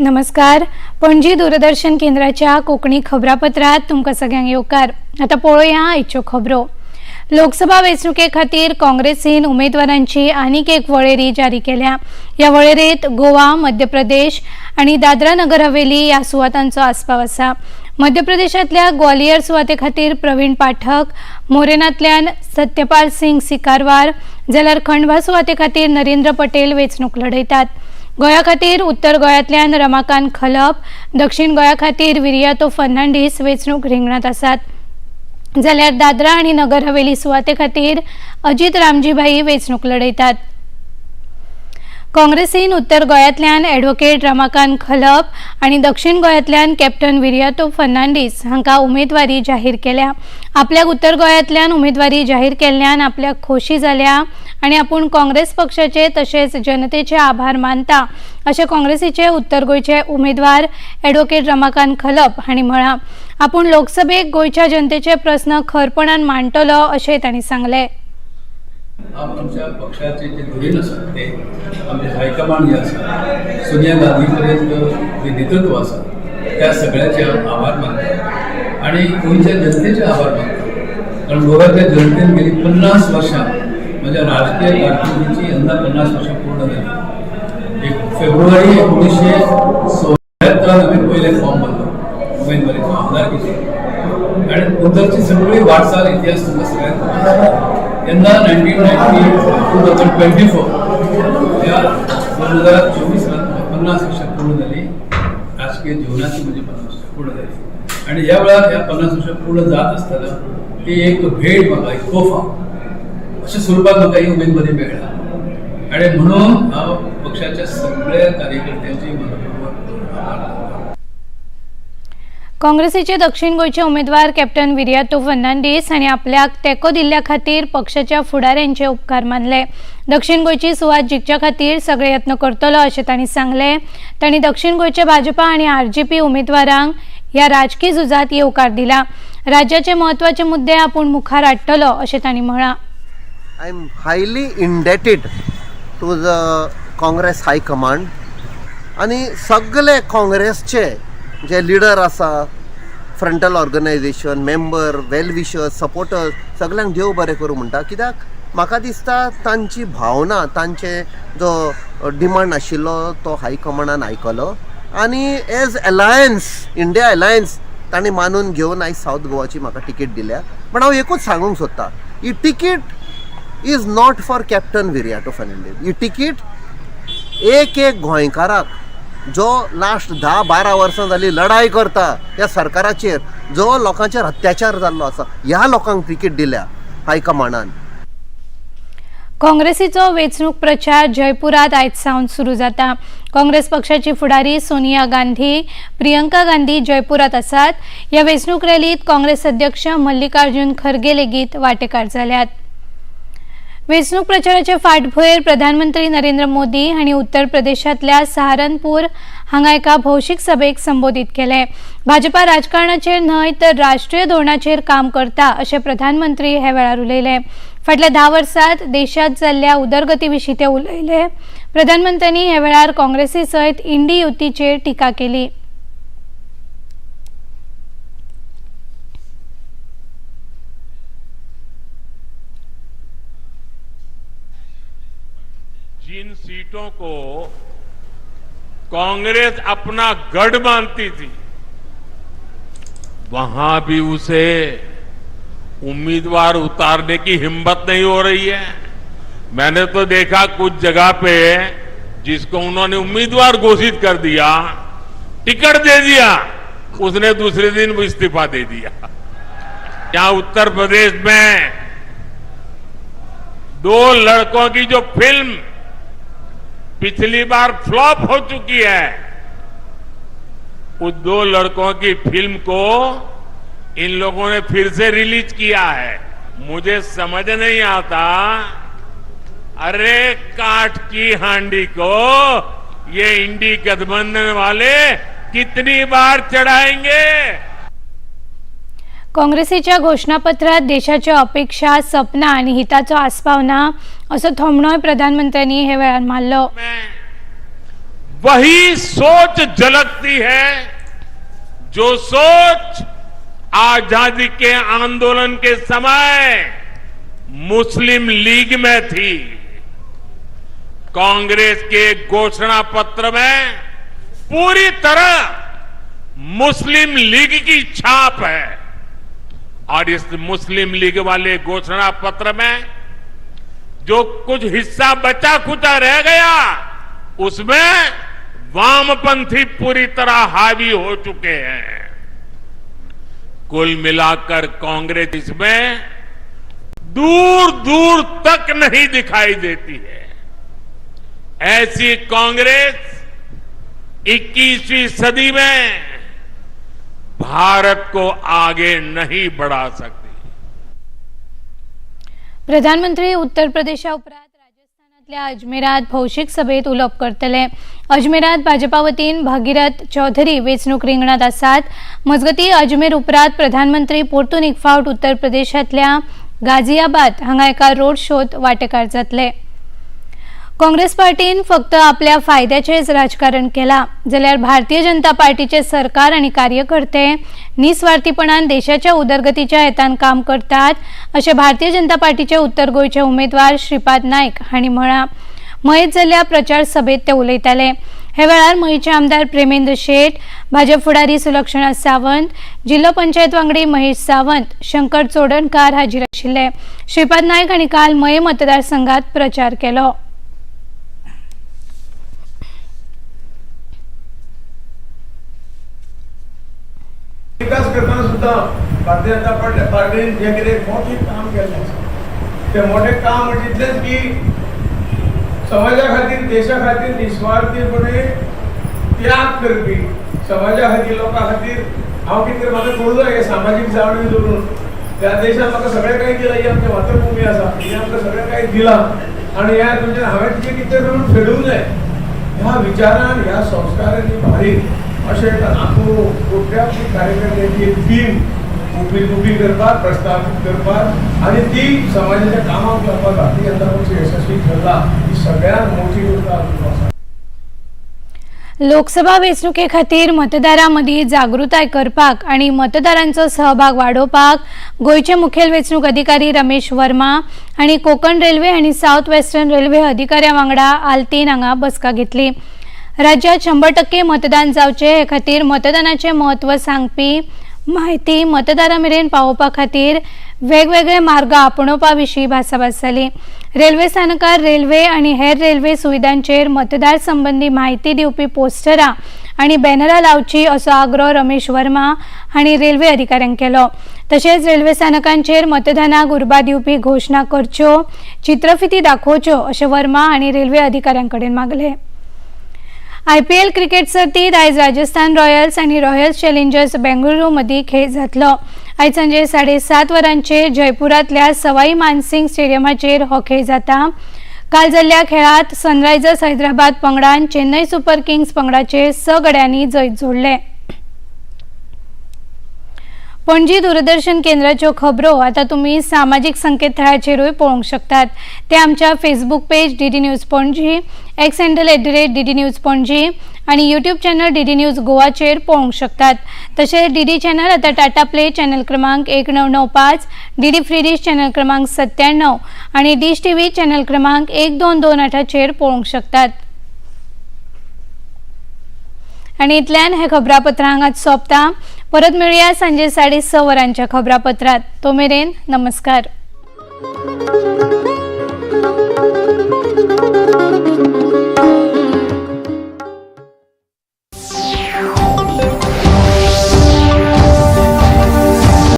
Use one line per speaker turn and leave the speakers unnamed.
नमस्कार. पणजी दूरदर्शन केंद्राच्या कोंकणी खबरापत्रात तुमकां सगळ्यांक येवकार. आतां पळोवया आयच्यो खबरो. लोकसभा वेंचणुके खातीर काँग्रेसीन उमेदवारांची आनीक एक वळेरी जारी केल्या. ह्या वळेरेंत गोवा, मध्य प्रदेश आनी दादरा नगर हवेली ह्या सुवातांचो आस्पाव आसा. मध्य प्रदेशांतल्या ग्वालियर सुवाते खातीर प्रवीण पाठक, मोरेनांतल्यान सत्यपाल सिंग सिकारवार, जाल्यार खंडवा सुवाते खातीर नरेंद्र पटेल वेंचणूक लढयतात. गोंया खातीर उत्तर गोंयांतल्यान रमाकांत खलप, दक्षिण गोंया खातीर विरियातो फर्नांडीस वेंचणूक रिंगणांत आसात, जाल्यार दादरा आनी नगर हवेली सुवाते खातीर अजित रामजीभाई वेंचणूक लढयतात. काँग्रेसीन उत्तर गोंयांतल्यान ॲडव्होकेट रमाकांत खलप आनी दक्षिण गोंयांतल्यान कॅप्टन विरियातो फर्नांडीस हांकां उमेदवारी जाहीर केल्या. आपल्याक उत्तर गोंयांतल्यान उमेदवारी जाहीर केल्ल्यान आपल्याक खोशी जाल्या आनी आपूण काँग्रेस पक्षाचे तशेंच जनतेचे आभार मानता, अशें काँग्रेसीचे उत्तर गोंयचे उमेदवार ॲडव्होकेट रमाकांत खलप हांणी म्हळां. आपूण लोकसभेक गोंयच्या जनतेचे प्रस्न खरपणान मांडटलो, अशें तांणी सांगलें.
हांव आमच्या पक्षाचे जे धुरीण आसा, ते आमचे हायकमांड जे आसा, सोनिया गांधी पर्यंत जे नेतृत्व आसा, त्या सगळ्याचे हांव आभार मानता आनी गोंयच्या जनतेचे आभार मानता, कारण गोव्याच्या जनतेन गेली 50 वर्षां, म्हज्या राजकीय कारकिर्दीची यंदा 50 वर्षां पूर्ण जाली. 1 फेब्रुवारी 1974 आमी पयले फॉर्म भरलो उमेदवारीचो, आमदारकीचो, आणि नंतरची सगळी वाटचाल, इतिहास तुमकां सगळ्यांक खबर आसा. तेन्ना 1990, 2024, ह्या 2024 50 वर्षां पूर्ण जाली. राजकीय जीवनाची म्हजी 50 वर्षां पूर्ण जाली आणि ह्या वेळार ह्या 50 वर्षां पूर्ण जात आसतना ही एक भेट म्हाका, एक तोफा अशा स्वरूपात म्हाका ही उमेदवारी मेळ्ळा आणि म्हणून हांव पक्षाच्या सगळ्या कार्यकर्त्यांची मनपूर्वक आभार मानता.
काँग्रेसीचे दक्षिण गोंयचे उमेदवार कॅप्टन विरियातो फर्नांडीस हांणी आपल्याक तेंको दिल्ल्या खातीर पक्षाच्या फुडाऱ्यांचे उपकार मानले. दक्षिण गोंयची सुवात जिखच्या खातीर सगळे यत्न करतलो, अशें तांणी सांगलें. तांणी दक्षिण गोंयचे भाजपा आनी आरजीपी उमेदवारांक ह्या राजकी झुजात येवकार दिला. राज्याचे म्हत्वाचे मुद्दे आपूण मुखार हाडटलो, अशें तांणी म्हळां.
I am highly indebted to the Congress High Command आनी सगळे काँग्रेसचे जे लिडर आसा, frontal organisation, member, well wishers, supporters, सगल्यांक देव बरें करूं म्हणटा. कित्याक म्हाका दिसता तांची भावना, तांचे जो डिमांड आशिल्लो तो हायकमांडान आयकलो आनी एज अलायन्स, इंडिया अलायन्स तांणी मानून घेवन आयज सावथ गोवाची म्हाका तिकीट दिल्या. पण हांव एकूच सांगूंक सोदता, ही ticket is not for Captain Viriato Fernandes. He ticket एक एक गोंयकाराक जो लास्ट 10-12 वर्सां जाली लढाय करता ह्या सरकाराचेर, जो लोकांचेर अत्याचार जाल्लो आसा, ह्या लोकांक तिकीट दिल्या हायकमांडान.
काँग्रेसीचो वेंचणूक प्रचार जयपुरात आयज सावन सुरू जाता. काँग्रेस पक्षाची फुडारी सोनिया गांधी, प्रियंका गांधी जयपुरात आसात. ह्या वेंचणूक रॅलीत काँग्रेस अध्यक्ष मल्लिकार्जुन खरगे लेगीत वांटेकार जाल्यात. वेंचणूक प्रचाराचे फाटभुंयेर प्रधानमंत्री नरेंद्र मोदी हांणी उत्तर प्रदेशांतल्या सहारनपूर हांगा एका भौशीक सभेक संबोधीत केलें. भाजपा राजकारणाचेर न्हय तर राष्ट्रीय धोरणाचेर काम करता, अशें प्रधानमंत्री हे वेळार उलयले. फाटल्या 10 वर्सात देशात जाल्ल्या उदरगती विशीं ते उलयले. प्रधानमंत्र्यांनी हे वेळार काँग्रेसी सयत इंडी युतीचेर टिका केली.
जिन सीटों को कांग्रेस अपना गढ़ मानती थी, वहां भी उसे उम्मीदवार उतारने की हिम्मत नहीं हो रही है। मैंने तो देखा, कुछ जगह पे जिसको उन्होंने उम्मीदवार घोषित कर दिया, टिकट दे दिया, उसने दूसरे दिन वो इस्तीफा दे दिया। यहां उत्तर प्रदेश में दो लड़कों की जो फिल्म पिछली बार फ्लॉप हो चुकी है, उस दो लड़कों की फिल्म को इन लोगों ने फिर से रिलीज किया है। मुझे समझ नहीं आता, अरे काठ की हांडी को ये इंडी गठबंधन वाले कितनी बार चढ़ाएंगे?
काँग्रेसीच्या घोषणापत्रात देशाच्यो अपेक्षा, सपनां आनी हिताचो आस्पाव ना, असो थोमणोय प्रधानमंत्र्यांनी हे वेळार मारलो.
में वही सोच झलकती है जो सोच आजादी के आंदोलन के समय मुस्लिम लीग में थी। कांग्रेस के घोषणा पत्र में पूरी तरह मुस्लिम लीग की छाप है और इस मुस्लिम लीग वाले घोषणा पत्र में जो कुछ हिस्सा बचा खुचा रह गया उसमें वामपंथी पूरी तरह हावी हो चुके हैं। कुल मिलाकर कांग्रेस इसमें दूर दूर तक नहीं दिखाई देती है। ऐसी कांग्रेस 21वीं सदी में भारत को आगे नहीं बढ़ा सकती।
प्रधानमंत्री उत्तर प्रदेशा उपरांत राजस्थानांतल्या अजमेरात भौशीक सभेत उलोवप करतले। अजमेरात भाजपा वतीन भागीरथ चौधरी वेंचणूक रिंगणांत आसात। मजगती अजमेर उपरांत प्रधानमंत्री परतून एक फावट उत्तर प्रदेशांतल्या गाझियाबाद हांगा एका रोड शोत वांटेकार जातले। काँग्रेस पार्टीन फक्त आपल्या फायद्याचेच राजकारण केलां जाल्यार भारतीय जनता पार्टीचे सरकार आनी कार्यकर्ते निस्वार्थीपणान देशाच्या उदरगतीच्या हेतान काम करतात अशें भारतीय जनता पार्टीचे उत्तर गोंयचे उमेदवार श्रीपाद नायक हांणी म्हळां। मयेंत जाल्ल्या प्रचार सभेत ते उलयताले। हे वेळार मयेंचे आमदार प्रेमेंद्र शेट, भाजप फुडारी सुलक्षणा सावंत, जिल्लो पंचायत वांगडी महेश सावंत, शंकर चोडणकार हाजीर आशिल्ले। श्रीपाद नायक हांणी काल मये मतदारसंघात प्रचार केलो।
विकास करतना सुद्दां भारतीय जनता पार्टीन जें कितें मोठें काम केल्लें आसा तें मोठें काम म्हणजे इतलेंच की समाजा खातीर, देशा खातीर निस्वार्थीपणे त्याग करपी, समाजा खातीर, लोकां खातीर हांव कितें तरी म्हाका करूं जाय हें सामाजीक जाणीव दवरून ह्या देशान म्हाका सगळें कांय दिलां। ही आमची मातृभुमी आसा, ही आमकां सगळें कांय दिलां आनी ह्या तुमच्या हांवें तिचें कितें ऋण फेडूंक जाय ह्या विचारान, ह्या संस्कारांनी भारीत अशें लाखो कोट्यावधी कार्यकर्त्यांची एक टीम उबी उबी करपाक, प्रस्थापीत करपाक आनी ती समाजाच्या कामाक लावपाक भारतीय जनता पक्ष यशस्वी ठरला ही सगळ्यांत मोठी गोष्ट आसा।
लोकसभा वेंचणुके खातीर मतदारां मदीं जागृताय करपाक आनी मतदारांचो सहभाग वाडोवपाक गोंयचे मुखेल वेंचणूक अधिकारी रमेश वर्मा आनी कोकण रेल्वे आनी सावथ वेस्टर्न रेल्वे अधिकाऱ्यां वांगडा आल्तीन हांगा बसका घेतली। राज्यात 100% मतदान जावचें हे खातीर मतदानाचें म्हत्व सांगपी म्हायती मतदारां मेरेन पावोवपा खातीर वेगवेगळे मार्ग आपणोवपा विशीं भासाभास जाली। रेल्वे स्थानकार रेल्वे आनी हेर रेल्वे सुविधांचेर मतदार संबंदी म्हायती दिवपी पोस्टरां आनी बॅनरां लावची असो आग्रो रमेश वर्मा हांणी रेल्वे अधिकाऱ्यांक केलो। तशेंच रेल्वे स्थानकांचेर मतदानाक उर्बा दिवपी घोशणा करच्यो, चित्रफिती दाखोवच्यो अशें वर्मा हांणी रेल्वे अधिकाऱ्यां कडेन मागलें। आयपीएल क्रिकेट सर्तीत आयज राजस्थान रॉयल्स आनी रॉयल्स चॅलेंजर्स बेंगळुरू मदीं खेळ जातलो। आयज सांजे 7:30 वरांचेर जयपुरांतल्या सवाई मानसिंग स्टेडियमाचेर हो खेळ जाता। काल जाल्ल्या खेळांत सनरायझर्स हैदराबाद पंगडान चेन्नय सुपर किंग्स पंगडाचेर 6 गड्यांनी जैत जोडलें। पणजी दूरदर्शन केंद्राच्यो खबरो आतां तुमी सामाजीक संकेतथळाचेरूय पळोवंक शकतात। ते आमच्या Facebook page DD news Panaji, X handle @DD news Panaji आनी यूट्यूब चॅनल डीडी न्यूज गोवाचेर पळोवंक शकतात। तशेंच डीडी चॅनल आतां टाटा प्ले चॅनल क्रमांक 1995, डीडी फ्री डिश चॅनल क्रमांक 97 आनी डिश टीव्ही चॅनल क्रमांक 1228चेर पळोवंक शकतात। आनी इतल्यान हे खबरापत्र हांगाच सोंपता। परत मेळुया सांजे 6:30 वरांच्या खबरापत्रात। तो मेरेन नमस्कार।